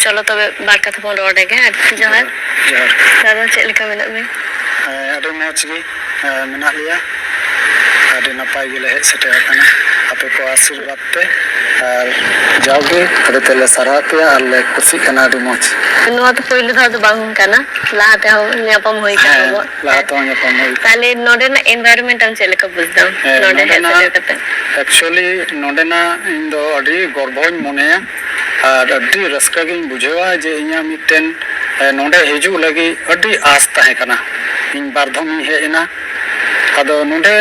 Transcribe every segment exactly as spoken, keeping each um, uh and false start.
ᱪᱚᱞᱚ ᱛᱚᱵᱮ ᱵᱟᱨ ᱠᱟᱛᱷᱟ ᱵᱚᱱ ᱨᱚᱲ ᱞᱮᱜᱮ᱾ ᱟᱨ ᱡᱚᱦᱟᱨ᱾ ᱡᱚᱦᱟᱨ᱾ ᱫᱟᱫᱟ, ᱪᱮᱫ ᱞᱮᱠᱟ ᱢᱮᱱᱟᱜ ᱢᱮᱭᱟ? ᱦᱮᱸ, ᱟᱹᱰᱤ ᱢᱚᱡᱽ ᱜᱮ, ᱦᱮᱸ, ᱢᱮᱱᱟᱜ ᱞᱮᱭᱟ᱾ ᱟᱹᱰᱤ ᱱᱟᱯᱟᱭ ᱜᱮᱞᱮ ᱦᱮᱡ ᱥᱮᱴᱮᱨ ᱟᱠᱟᱱᱟ ᱟᱯᱮ ᱠᱚ ᱟᱥᱤᱨᱵᱟᱫᱽ ᱛᱮ, ᱟᱨ ᱡᱟᱣᱜᱮ ᱟᱹᱰᱤ ᱛᱮᱫ ᱞᱮ ᱥᱟᱨᱦᱟᱣ ᱯᱮᱭᱟ ᱟᱨ ᱞᱮ ᱠᱩᱥᱤᱜ ᱠᱟᱱᱟ ᱟᱹᱰᱤ ᱢᱚᱡᱽ᱾ ᱱᱚᱣᱟ ᱫᱚ ᱯᱳᱭᱞᱳ ᱫᱷᱟᱣ ᱫᱚ ᱵᱟᱝ ᱠᱟᱱᱟ, ᱞᱟᱦᱟ ᱛᱮᱦᱚᱸ ᱧᱟᱯᱟᱢ ᱦᱩᱭ ᱠᱟᱱ ᱦᱮᱸ, ᱛᱟᱵᱚᱱ᱾ ᱞᱟᱦᱟ ᱛᱮᱦᱚᱸ ᱧᱟᱯᱟᱢ ᱦᱩᱭ ᱠᱟᱱᱟ᱾ ᱛᱟᱦᱞᱮ ᱱᱚᱰᱮᱱᱟᱜ environment ᱟᱢ ᱪᱮᱫ ᱞᱮᱠᱟ ᱵᱩᱡᱽ ᱫᱟᱢ? ᱦᱮᱸ, ᱱᱚᱰᱮ ᱦᱮᱡ ᱱᱚᱰᱮᱱᱟᱜ ᱥᱮᱴᱮᱨ ᱠᱟᱛᱮ? Actually, ᱱᱚᱰᱮᱱᱟᱜ ᱤᱧ ᱫᱚ ᱟᱹᱰᱤ ᱜᱚᱨᱵᱚᱧ ᱢᱚᱱᱮᱭᱟ ᱟᱨ ᱟᱹᱰᱤ ᱨᱟᱹᱥᱠᱟᱹ ᱜᱤᱧ ᱵᱩᱡᱷᱟᱹᱣᱟ ᱡᱮ ᱤᱧᱟᱹᱜ ᱢᱤᱫᱴᱮᱱ, ᱮ, ᱱᱚᱰᱮ ᱦᱤᱡᱩᱜ ᱞᱟᱹᱜᱤᱫ ᱟᱹᱰᱤ ᱟᱥ ᱛᱟᱦᱮᱸ ᱠᱟᱱᱟ᱾ ᱤᱧ ᱵᱟᱨ ᱫᱷᱚᱢ ᱤᱧ ᱦᱮᱡ ᱮᱱᱟ᱾ ᱟᱫᱚ ᱱᱚᱰᱮ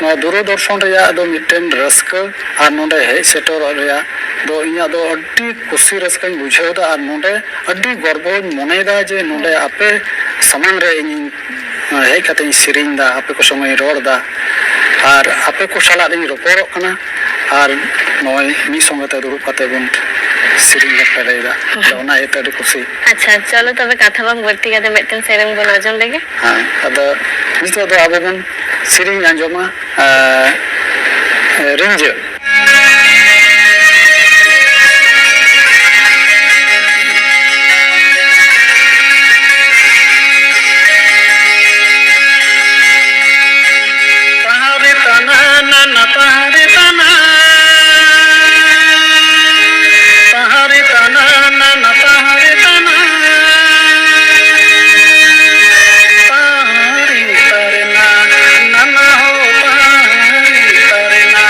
ᱱᱚᱣᱟ ᱫᱩᱨᱚᱫᱚᱨᱥᱚᱱ ᱨᱮᱭᱟᱜ ᱫᱚ ᱢᱤᱫᱴᱮᱱ ᱨᱟᱹᱥᱠᱟᱹ ᱟᱨ ᱱᱚᱰᱮ ᱦᱮᱡ ᱥᱮᱴᱮᱨᱚᱜ ᱨᱮᱭᱟᱜ ᱫᱚ ᱤᱧᱟᱹᱜ ᱫᱚ ᱟᱹᱰᱤ ᱠᱩᱥᱤ ᱨᱟᱹᱥᱠᱟᱹᱧ ᱵᱩᱡᱷᱟᱹᱣ ᱮᱫᱟ᱾ ᱟᱨ ᱱᱚᱰᱮ ᱟᱹᱰᱤ ᱜᱚᱨᱵᱚᱧ ᱢᱚᱱᱮᱭᱮᱫᱟ ᱡᱮ ᱱᱚᱰᱮ ᱟᱯᱮ ᱥᱟᱢᱟᱝ ᱨᱮ ᱤᱧᱤᱧ ᱦᱮᱡ ᱠᱟᱛᱮ ᱤᱧ ᱥᱮᱨᱮᱧ ᱮᱫᱟ, ᱟᱯᱮ ᱠᱚ ᱥᱚᱸᱜᱮ ᱤᱧ ᱨᱚᱲ ᱮᱫᱟ ᱟᱨ ᱟᱯᱮ ᱠᱚ ᱥᱟᱞᱟᱜ ᱤᱧ ᱨᱚᱯᱚᱲᱚᱜ ᱠᱟᱱᱟ᱾ ᱟᱨ ᱱᱚᱜᱼᱚᱭ ᱢᱤᱫ ᱥᱚᱸᱜᱮ ᱛᱮ ᱫᱩᱲᱩᱵ ᱠᱟᱛᱮ ᱵᱚᱱ ᱥᱮᱨᱮᱧ ᱦᱮᱯᱮᱨᱟᱭᱮᱫᱟ᱾ ᱟᱫᱚ ᱚᱱᱟ ᱤᱭᱟᱹᱛᱮ ᱟᱹᱰᱤ ᱠᱩᱥᱤ᱾ ᱟᱪᱪᱷᱟ, ᱪᱚᱞᱚ ᱛᱚᱵᱮ ᱠᱟᱛᱷᱟ ᱵᱟᱝ ᱵᱟᱹᱲᱛᱤ ᱠᱟᱛᱮ ᱢᱤᱫᱴᱮᱱ ᱥᱮᱨᱮᱧ ᱵᱚᱱ ᱟᱸᱡᱚᱢ ᱞᱮᱜᱮ᱾ ᱦᱮᱸ, ᱟᱫᱚ ᱱᱤᱛᱚᱜ ᱫᱚ ᱟᱵᱚ ᱵᱚᱱ ᱥᱮᱨᱮᱧ ᱟᱸᱡᱚᱢᱟ, ᱮᱸ, ᱨᱤᱸᱡᱟᱹ᱾ ᱛᱟᱦᱟᱨᱮ ᱛᱟᱱᱟ ᱱᱟᱱᱟ ᱛᱟᱦᱟᱨᱮ ᱛᱟᱱᱟ᱾ ᱛᱟᱦᱟᱨᱮ ᱛᱟᱱᱟ ᱱᱟᱱᱟ ᱛᱟᱦᱟᱨᱮ ᱛᱟᱱᱟ᱾ ᱛᱟᱦᱟᱨᱮ ᱛᱟᱨᱮᱱᱟ ᱱᱟᱱᱟ ᱦᱳ ᱛᱟᱦᱟᱨᱮ ᱛᱟᱨᱮᱱᱟ᱾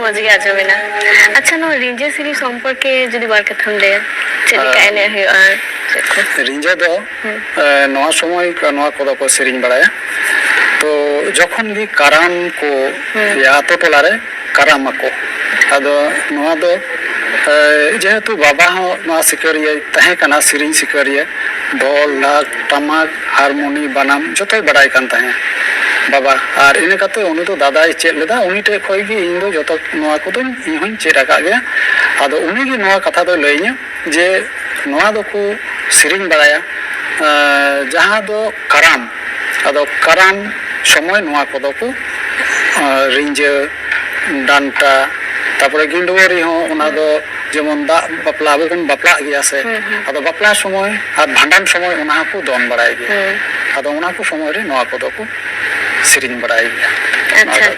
ᱢᱚᱡᱽ ᱜᱮ ᱟᱸᱡᱚᱢᱮᱱᱟ᱾ ᱟᱪᱪᱷᱟ, ᱱᱚᱣᱟ ᱨᱤᱸᱡᱟᱹ ᱥᱮᱨᱮᱧ ᱥᱚᱢᱯᱚᱨᱠᱮ ᱡᱩᱫᱤ ᱵᱟᱨ ᱠᱟᱛᱷᱟᱢ ᱞᱟᱹᱭᱟ, ᱪᱮᱫ ᱞᱮᱠᱟ ᱟᱨ ᱮᱱᱮᱡ ᱦᱩᱭᱩᱜᱼᱟ, ᱪᱮᱫ ᱠᱚ? ᱨᱤᱸᱡᱟᱹ ᱫᱚ, ᱦᱩᱸ᱾ ᱮ, ᱱᱚᱣᱟ ᱥᱚᱢᱚᱭ ᱠᱚ, ᱱᱚᱣᱟ ᱠᱚᱫᱚ ᱠᱚ ᱥᱮᱨᱮᱧ ᱵᱟᱲᱟᱭᱟ᱾ ᱛᱚ, ᱡᱚᱠᱷᱚᱱ ᱜᱮ ᱠᱟᱨᱟᱢ ᱠᱚ ᱦᱩᱸ᱾ ᱦᱩᱭᱩᱜᱼᱟ ᱟᱛᱳ ᱴᱚᱞᱟ ᱨᱮ, ᱠᱟᱨᱟᱢ ᱟᱠᱚ᱾ ᱟᱫᱚ ᱱᱚᱣᱟ ᱫᱚ, ᱮ, ᱡᱮᱦᱮᱛᱩ ᱵᱟᱵᱟ ᱦᱚᱸ ᱱᱚᱣᱟ ᱥᱤᱠᱟᱹᱨᱤᱭᱟᱹᱭ ᱛᱟᱦᱮᱸ ᱠᱟᱱᱟ, ᱥᱮᱨᱮᱧ ᱥᱤᱠᱟᱹᱨᱤᱭᱟᱹ, ᱰᱷᱚᱞ, ᱰᱷᱟᱠ, ᱴᱟᱢᱟᱠ, ᱦᱟᱨᱢᱳᱱᱤ, ᱵᱟᱱᱟᱢ ᱡᱚᱛᱚᱭ ᱵᱟᱰᱟᱭ ᱠᱟᱱ ᱛᱟᱦᱮᱸᱫ ᱵᱟᱵᱟ᱾ ᱟᱨ ᱤᱱᱟᱹ ᱠᱟᱛᱮ ᱩᱱᱤ ᱫᱚ ᱫᱟᱫᱟᱭ ᱪᱮᱫ ᱞᱮᱫᱟ, ᱩᱱᱤ ᱴᱷᱮᱡ ᱠᱷᱚᱡ ᱜᱮ ᱤᱧ ᱫᱚ ᱡᱚᱛᱚ ᱱᱚᱣᱟ ᱠᱚᱫᱚᱧ, ᱤᱧ ᱦᱚᱸᱧ ᱪᱮᱫ ᱟᱠᱟᱫ ᱜᱮᱭᱟ᱾ ᱟᱫᱚ ᱩᱱᱤ ᱜᱮ ᱱᱚᱣᱟ ᱠᱟᱛᱷᱟ ᱫᱚᱭ ᱞᱟᱹᱭᱟᱹᱧᱟ ᱡᱮ ᱱᱚᱣᱟ ᱫᱚᱠᱚ ᱥᱮᱨᱮᱧ ᱵᱟᱲᱟᱭᱟ, ᱮᱸ, ᱡᱟᱦᱟᱸ ᱫᱚ ᱠᱟᱨᱟᱢ᱾ ᱟᱫᱚ ᱠᱟᱨᱟᱢ ᱥᱚᱢᱚᱭ ᱱᱚᱣᱟ ᱠᱚᱫᱚ ᱠᱚ, ᱮᱸ, ᱨᱤᱸᱡᱟᱹ, ᱰᱟᱱᱴᱟ, ᱛᱟᱯᱚᱨᱮ ᱜᱤᱸᱰᱣᱟᱹᱨᱤ ᱦᱚᱸ, ᱚᱱᱟ ᱫᱚ ᱡᱮᱢᱚᱱ ᱫᱟᱜ ᱵᱟᱯᱞᱟ, ᱟᱵᱚ ᱵᱚᱱ ᱵᱟᱯᱞᱟᱜ ᱜᱮᱭᱟ ᱥᱮ, ᱦᱩᱸ, ᱦᱩᱸ᱾ ᱟᱫᱚ ᱵᱟᱯᱞᱟ ᱥᱚᱢᱚᱭ ᱟᱨ ᱵᱷᱟᱸᱰᱟᱱ ᱥᱚᱢᱚᱭ ᱚᱱᱟ ᱦᱚᱸᱠᱚ ᱫᱚᱱ ᱵᱟᱲᱟᱭ ᱜᱮᱭᱟ᱾ ᱦᱩᱸ᱾ ᱟᱫᱚ ᱚᱱᱟ ᱠᱚ ᱥᱚᱢᱚᱭ ᱨᱮ ᱱᱚᱣᱟ ᱠᱚᱫᱚ ᱠᱚ ᱥᱮᱨᱮᱧ ᱵᱟᱲᱟᱭ ᱜᱮᱭᱟ᱾ ᱟᱪᱪᱷᱟ᱾ ᱟᱫᱚ